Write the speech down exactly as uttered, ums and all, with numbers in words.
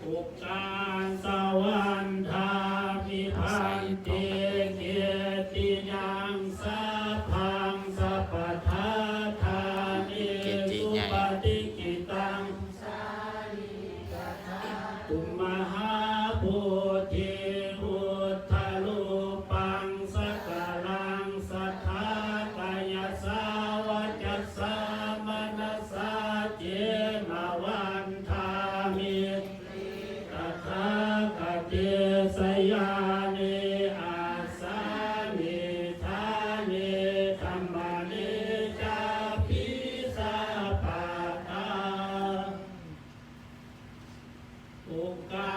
Ukāsa vandāmi bhante cetiyaṃ sabbaṃ sabbaṭṭhāne supaṭikkhittaṃ. Tumhā bodhiṃ buddharūpaṃ sakalaṃ sadā kāyasā vacasā manasā ceva vandāmi tathāgate sayane āsane ṭhāne gamane cāpi sabbadā. Ukā